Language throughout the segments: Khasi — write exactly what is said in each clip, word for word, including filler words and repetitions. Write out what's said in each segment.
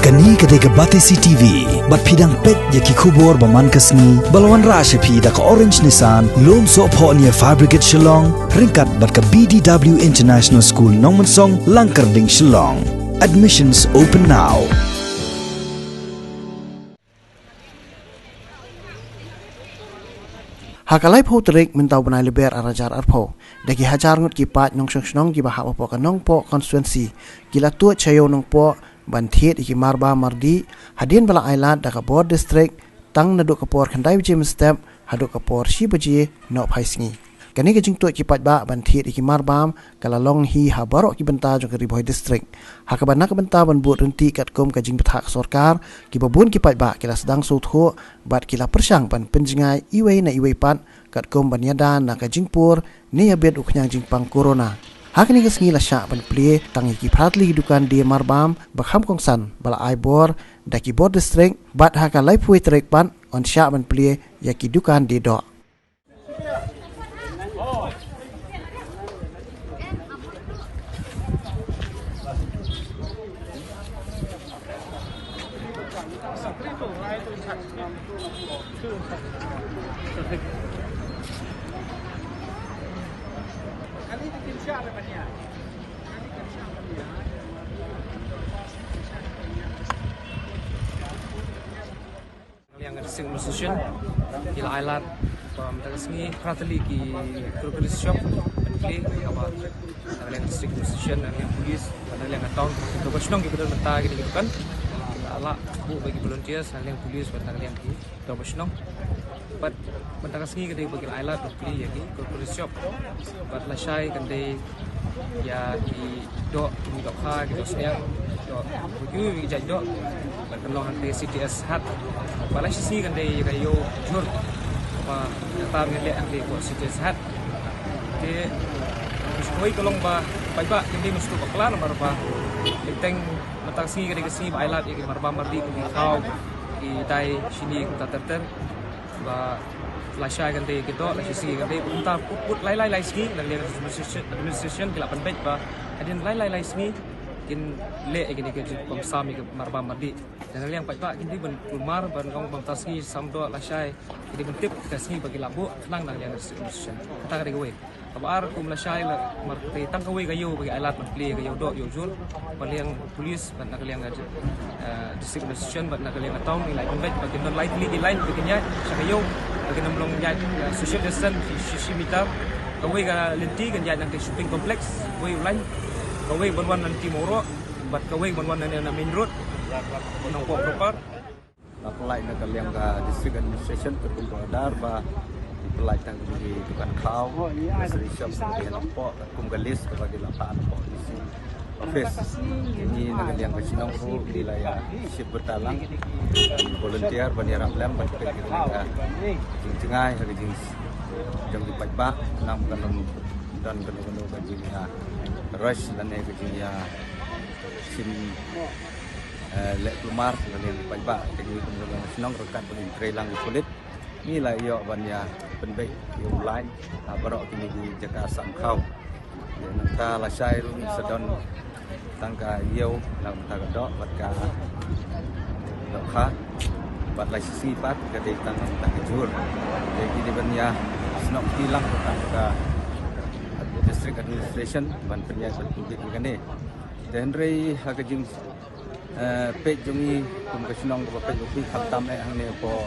Kane ka dei ka Batesi T V, bad phi dang peit ïa ki khubor ba man ka sngi, ba la wanrah sha phi da ka Orange Nissan, Lumsohphoh near Fire Brigade Shillong, ryngkat bad ka B D W International School Nongmensong, Langkyrding, Shillong. Admissions open now. Ha ka laiphew tarik mynta u bnai Lber ar hajar arphew, da ki hajar ngut ki paid nongshong shnong kiba hap hapoh ka Nongpoh constituency, ki la tuid sha ïew Nongpoh ban thied ïa ki marbam mardih, hadien ba la ailad da ka bor district, tang naduh ka por khyndai baje mynstep haduh ka por shi baje nohphai sngi. Kane ka jingtuid ki paidbah ban thied ïa ki marbam ka la long hi ha baroh ki bynta jong ka Ri Bhoi District. Ha kaba na ka bynta ban bud ryntih katkum ka jingbthah ka sorkar, kiba bun ki paidbah ki la sdang sngewthuh bad ki la pyrshang ban pynjngai iwei na iwei pat, katkum ban ïada na ka jingpur ne ïabit u khñiang jingpang corona. Ha kane ka sngi la shah ban plie tang ïa ki phra tylli ki dukan die marbam ba kham kongsan ba la ai bor da ki bor district, bad ha ka laiphew tarik pat yn shah ban plie ïa ki dukan die doh. Liang District Administration ki la ailad ba mynta ka sngi phra tylli ki grocery shop ban plie, kaba na liang District Administration, na liang police, na liang town, to ba shnong ki ba don mynta ki dei ki dukan, ki la lah buh ba ki volunteers, na liang police, na liang ki to ba shnong. Bad mynta ka sngi ka dei ba ki la ailad ban plie ïa ki grocery shop. Bad lashai kan dei ïa ki doh, ki dohkha, ki dohsniang, doh, ki jait doh. Bad kan long hangtei C T S Hut. Bad la shi sngi kan dei ïa ka ïew jhur. Ba kata ngi leh hangtei ko C T S Hut. Te kawei ka long ba paidbah kan dei mesti bakla namar ba teng mynta ka sngi ka dei ka sngi ba ailad ïa ki marbam mardih, ki khaw, ki dai shini, kumta ter ter. Ba lashai kan dei ki doh, la shi sngi kan dei, kumta put put lai lai lai sngi, na liang administration, administration ki la pynbeit ba hadien lai lai lai sngi kin leh ïa kine ki jingpynsam ïa ki marbam mardih. Na liang paidbah kin dei ban kulmar ban ong ba mynta sngi sam doh lashai, kin dei ban tip ka sngi ba ki la buh khnang na liang administration. Kata ka dei kawei. Kaba ar kum lashai la mar te tang kawei ka ïew ba ki ailad ban plie, ka ïew doh ïew jhur. Ba liang police bad na ka liang, eh, district administration bad na ka liang town ngi la pynbeit ba kin don lai tylli ki line ba kin ïaid sha ka ïew, ba kin ym long ïaid, eh, social distance shi, shi, shi meter. Kawei ka lynti kan ïaid na ka shopping complex, kawei u line. Kawei ban wan na lynti Mawroh bad kawei ban wan na, na main road Nongpoh proper. Nga pynlait na ka liang ka District Administration, katkum ka order ba pynlait tang ki dukan khaw, grocery shop, ki hapdeng Nongpoh, katkum ka list kaba ki la phah na ka D C office. Ngi na ka liang ka shnong ruh ngi la ïa shim bynta lang volunteer ban ïarap lem ban peit ïa ka jingjngai ha ka jing jong ki paidbah, khnang ba kan ym don kano kano ka jingïa rush lane ka jingïa shim, eh, leh kulmar lane ki paidbah. Te ngi kum ka shnong ryngkat bad ngi trei lang ki pulit, ngi la ïoh ban ïa pynbeit ïa u line ha baroh kine ki jaka sam khaw. Te nangta lashai ruh ngi sa don tang ka ïew, nangta ka doh bad ka dohkha, bad la shi sngi pat ka dei tang nangta ka jhur. Te ki dei ban ïa snoh kti lang tang ka District Administration ban pynïaid ban pynbeit ïa kane. Te hynrei ha ka jing, eh, peit jong ngi kum ka shnong kaba peit jong ngi khamtam eh hangne hapoh,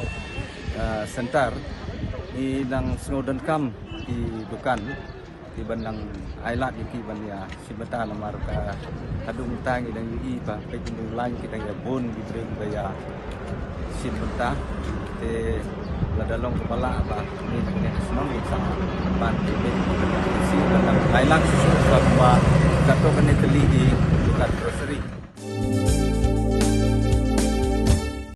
eh, center, ngi dang sngew donkam ki dukan kiban dang ailad ïa ki ban ïa shim bynta namar ka haduh mynta ngi dang ïohi ba peit jong ngi line ki dang ïa bun ki briew ba ïa shim bynta. Te lada long kaba lah ba ngi hangne ka shnong ngi sa ban peit ki ban dang ailad shuh shuh ba kato kane ka list ki dukan grocery.